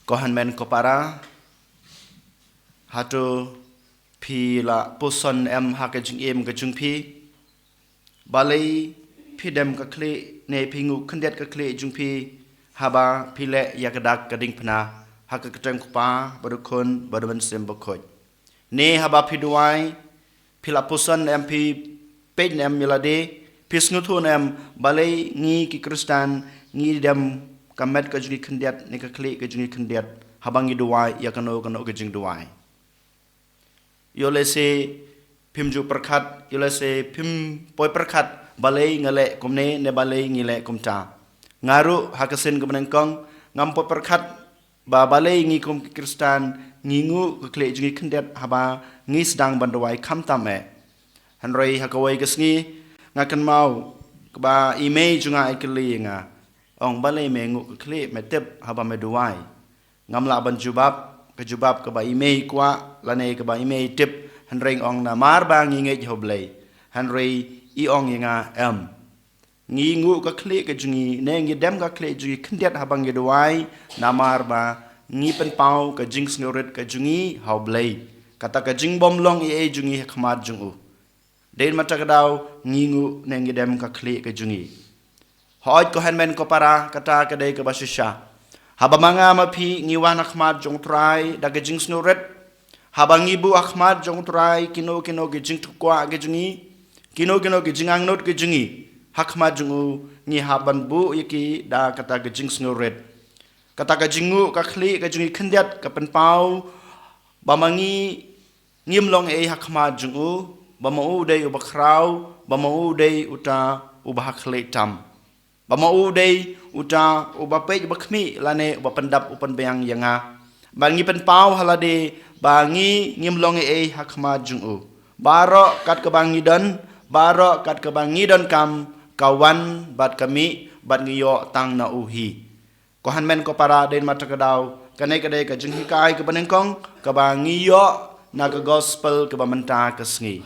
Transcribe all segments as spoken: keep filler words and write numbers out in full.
Ko hynmen ko para, hato phi la puson em ha ka jingim ka jong phi? Balei phi dem ka khlieh ne phi nguh khyndiat ka khlieh jong phi haba phi leh ïa ka dak ka diengphna ha ka kyrteng U Kpa bad U Khun bad U Mynsiem Bakhuid? Ne haba phi duwai, phi la puson em, phi peit em ïa lade, phi sngewthuh em balei ngi ki Khristan ngi dem ka met ka jong ngi khyndiat ne ka khlieh ka jong ngi khyndiat haba ngi duwai ïa kano kano ka jingduwai? Ïoh lehse phim ju pyrkhat, ïoh lehse phim poi pyrkhat balei nga leh kumne ne balei ngi leh kumta. Nga ruh ha ka sien kaba nyngkong ngam poi pyrkhat ba balei ngi kum ki Khristan ngi nguh ka khlieh jong ngi khyndiat haba ngi sdang ban duwai, khamtam eh. Hynrei ha kawei ka sngi nga kynmaw kaba i mei jong nga i kylli ïa nga, ong, balei me nguh ka khlieh, me tip haba me duwai? Ngam lah ban jubab ka jubab kaba i mei i kwah lane kaba i mei i tip, hynrei nga ong, namar ba ngi ngeit ha U Blei. Hynrei i ong ïa nga, em, ngi nguh ka khlieh ka jong ngi ne ngi dem ka khlieh jong ngi khyndiat haba ngi duwai, namar ba ngi pynpaw ka jingsngewrit ka jong ngi ha U Blei, kata ka jingbym long ei ei jong ngi ha khmat jong u. Dei namar kata ka daw ngi nguh ne ngi dem ka khlieh ka jong ngi. Hooid ko hynmen ko para, kata ka dei kaba shisha. Haba ma nga ma phi ngi wan ha khmat jong U Trai da ka jingsngewrit, haba ngi buh ha khmat jong U Trai kino kino ki jingtyrwa ki jong ngi, kino kino ki jingangnud ki jong ngi ha khmat jong u, ngi hap ban buh ïa ki da kata ka jingsngewrit. Kata ka jingnguh ka khlieh ka jong ngi khyndiat ka pynpaw ba ma ngi ngim long ei ha khmat jong u, ba ma u dei uba khraw, ba ma u dei uta uba ha khlieh tam, ba ma u dei uta uba peit uba khmih lane uba pyndap u pynbiang ïa nga. Ba ngi pynpaw ha lade ba ngi ngim long ei ei ha khmat jong u. Baroh kat kaba ngi don, baroh kat kaba ngi donkam, ka wan bad ka mih bad ngi ïoh tang na u hi. Ko hynmen ko para, dei namar kata ka daw kane ka dei ka jinghikai kaba nyngkong kaba ngi ïoh na ka gospel kaba mynta ka sngi.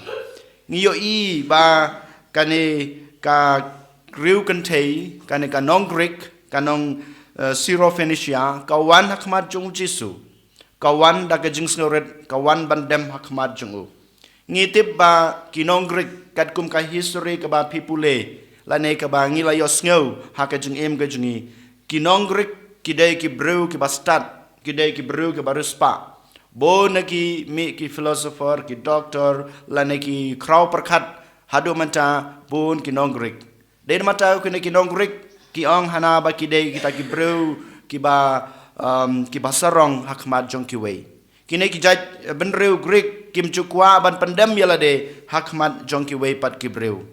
Ngi ïohi ba kane ka riew kynthei, kane ka nong Greek, ka nong, eh, Syrophoenicia, ka wan ha khmat jong u Jisu. Ka wan da ka jingsngewrit, ka wan ban dem ha khmat jong u. Ngi tip ba ki nong Greek, katkum ka history kaba phi pule lane kaba ngi la ïohsngew ha ka jingim ka jong ngi, ki nong Greek ki dei ki briew kiba stad, ki dei ki briew kiba riewspah. Bun na ki mih ki philosopher, ki doctor lane ki khraw pyrkhat, haduh mynta bun ki nong Greek. Dei namar kata kine ki nong Greek ki ong hana ba ki dei kita ki briew kiba, um, kiba sarong ha khmat jong kiwei. Kine ki jait, eh, bynriew Greek kim ju kwah ban pyndem ïa lade ha khmat jong kiwei pat ki briew.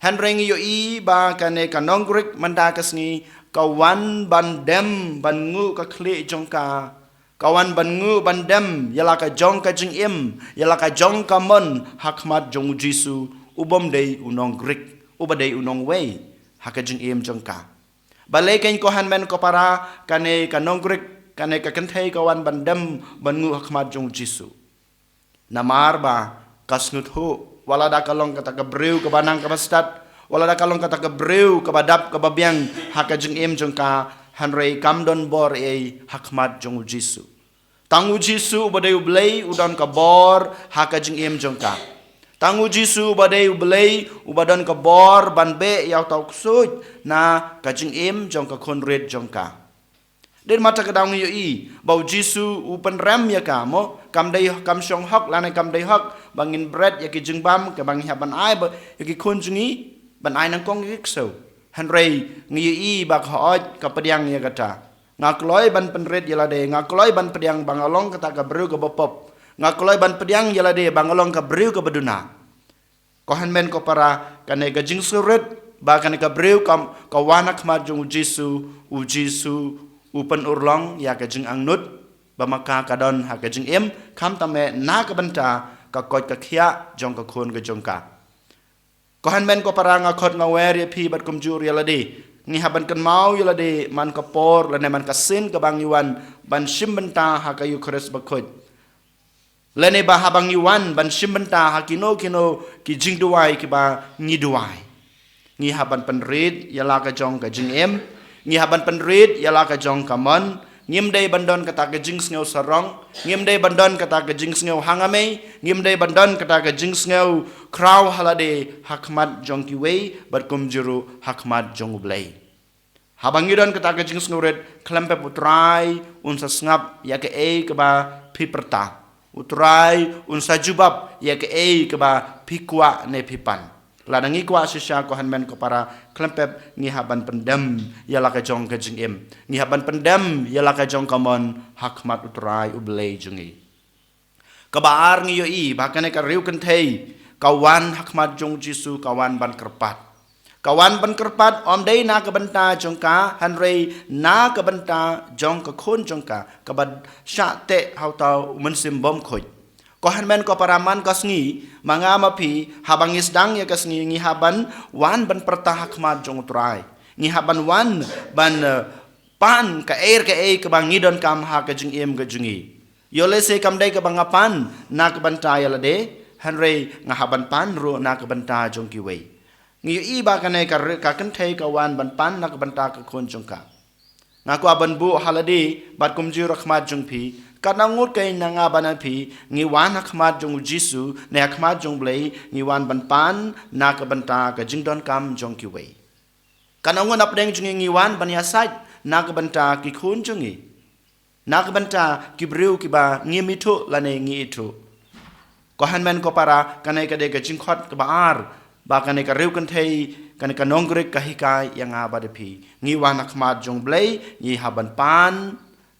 Hynrei ngi ïohi ba kane ka nong Greek mynta ka sngi ka wan ban dem ban nguh ka khlieh jong ka. Ka wan ban nguh ban dem ïa la ka jong ka jingim, ïa la ka jong ka mon ha khmat jong u Jisu, u bym dei u nong Greek, uba dei u nongwei ha ka jingim jong ka. Balei kein ko hynmen ko para, kane ka nong Greek, kane ka kynthei ka wan ban dem ban nguh ha khmat jong u Jisu? Namar ba ka sngewthuh, wat la da ka long kata ka briew kaba nang kaba stad, wat la da ka long kata ka briew kaba dap kaba biang ha ka jingim jong ka, hynrei kam don bor ei ha khmat jong u Jisu. Tang u Jisu uba dei u Blei u don ka bor ha ka jingim jong ka. Tang u Jisu uba dei u Blei uba don ka bor ban beh ïa uta u ksuid na ka jingim jong ka khun rit jong ka. Dei namar kata ka daw ngi ïohi ba u Jisu u pynrem ïa ka, mo, kam dei, kam shong hok lane kam dei hok ba ngin bret ïa ki jingbam kaba ngi hap ban ai ba ïa ki khun jong ngi, ban ai nyngkong ïa ki ksew. Hynrei ngi ïohi ba ka hooid ka pdiang ïa kata. Nga kloi ban pynrit ïa lade, nga kloi ban pdiang ba nga long kata ka briew kaba pop. Nga kloi ban pdiang ïa lade ba nga long ka briew kaba duna. Ko hynmen ko para, kane ka jingsngewrit ba kane ka briew kam, ka wan ha khmat jong u Jisu, u Jisu u pynurlong ïa ka jingangnud ba ma ka ka don ha ka jingim, khamtam eh na ka bynta ka koit ka khiah jong ka khun ka jong ka. Ko hynmen ko para, nga khot nga wer ïa phi bad kumjuh ïa lade, ngi hap ban kynmaw ïa lade man ka por lane man ka sien kaba ngi wan ban shim bynta ha ka Eukharist bakhuid. Lane ba haba ngi wan ban shim bynta ha kino kino ki jingduwai kiba ngi duwai, ngi hap ban pynrit ïa la ka jong ka jingim, ngi hap ban pynrit ïa la ka jong ka mon, Ngim dei ban don kata ka jingsngew sarong, ngim dei ban don kata ka jingsngew hangamei, ngim dei ban don kata ka jingsngew khraw ha lade ha khmat jong kiwei, bad kumjuh ruh ha khmat jong U Blei. Haba ngi don kata ka jingsngewrit, khlem pep U Trai un sa sngap ïa kaei kaba phi pyrta. U Trai un sa jubab ïa kaei kaba phi kwah ne phi pan. Lada ngi kwah shisha, ko hynmen ko para, khlem pep ngi hap ban pyndem ïa la ka jong ka jingim. Ngi hap ban pyndem ïa la ka jong ka mon ha khmat U Trai U Blei jong ngi. Kaba ar, ngi ïohi ba kane ka riewkynthei ka wan ha khmat jong U Jisu, ka wan ban kyrpad. Ka wan ban kyrpad ym dei na ka bynta jong ka, hynrei na ka bynta jong ka khun jong ka, kaba shah teh ha uta u mynsiem bymkhuid. Ko hynmen ko para, man ka sngi, ma nga ma phi, haba ngi sdang ïa ka sngi, ngi hap ban wan ban pyrta ha khmat jong U Trai. Ngi hap ban wan ban, eh, pan kaei re kaei kaba ngi donkam ha ka jingim ka jong ngi. Ïoh lehse kam dei kaba nga pan na ka bynta ïa lade, hynrei nga hap ban pan ruh na ka bynta jong kiwei. Ngi ïohi ba kane ka ri-, ka kynthei ka wan ban pan na ka bynta ka khun jong ka. Nga kwah ban buh ha lade bad kumjuh ruh ha khmat jong phi, katno ngut kein na nga bad na phi, ngi wan ha khmat jong U Jisu ne ha khmat jong U Blei, ngi wan ban pan na ka bynta ka jingdonkam jong kiwei. Katno ngut napdeng jong ngi, ngi wan ban ïasaid na ka bynta ki khun jong ngi, na ka bynta ki briew kiba ngim ithuh lane ngi ithuh. Ko hynmen ko para, kane ka dei ka jingkhot kaba ar ba kane ka riewkynthei, kane ka nong Grik ka hikai ïa nga bad ïa phi. Ngi wan ha khmat jong U Blei, ngi hap ban pan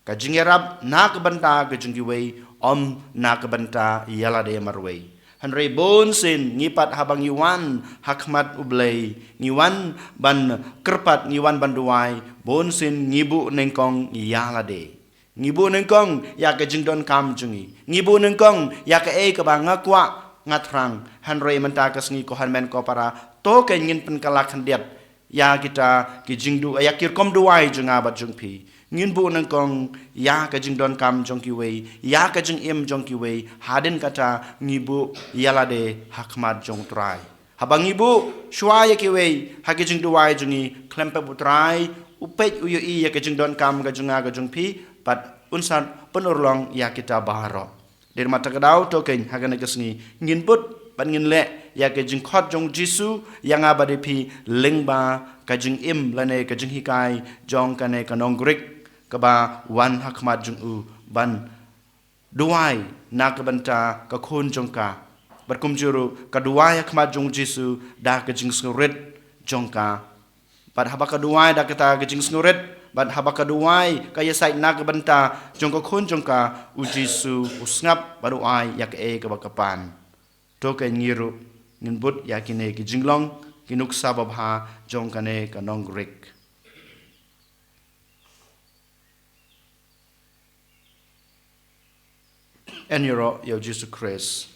ka jingïarap na ka bynta ka jong kiwei, ym na ka bynta ïa lade marwei. Hynrei bunsien ngi pat, haba ngi wan ha khmat U Blei, ngi wan ban kyrpad, ngi wan ban duwai, bunsien ngi buh nyngkong ïa lade. Ngi buh nyngkong ïa ka jingdonkam jong ngi. Ngi buh nyngkong ïa kaei kaba nga kwah, nga thrang. Hynrei mynta ka sngi, ko hynmen ko para, to kein ngin pynkylla khyndiat ïa kita ki jingdu-, ïa ki rukom duwai jong nga bad jong phi. Ngin buh nyngkong ïa ka jingdonkam jong kiwei, ïa ka jingim jong kiwei, hadien kata ngi buh ïa lade ha khmat jong U Trai. Haba ngi buh shuwa ïa kiwei ha ki jingduwai jong ngi, khlem pep U Trai u peit, u ïohi ïa ka jingdonkam ka jong nga ka jong phi, bad un sa pynurlong ïa kita baroh. Dei namar kata ka daw, to kein ha kane ka sngi ngin bud bad ngin leh ïa ka jingkhot jong U Jisu ïa nga bad ïa phi, lyngba ka jingim lane ka jinghikai jong kane ka nong Grik kaba wan ha khmat jong u ban duwai na ka bynta ka khun jong ka. Bad kumjuh ruh ka duwai ha khmat jong U Jisu da ka jingsngewrit jong ka. Bad haba ka duwai da kata ka jingsngewrit, bad haba ka duwai ka ïasaid na ka bynta jong ka khun jong ka, U Jisu u sngap bad u ai ïa kaei kaba ka pan. To kein ngi ruh ngin bud ïa kine ki jinglong, ki nuksa babha jong kane ka nong Grik. Yn ïaroh ïa U Jisu Khrist.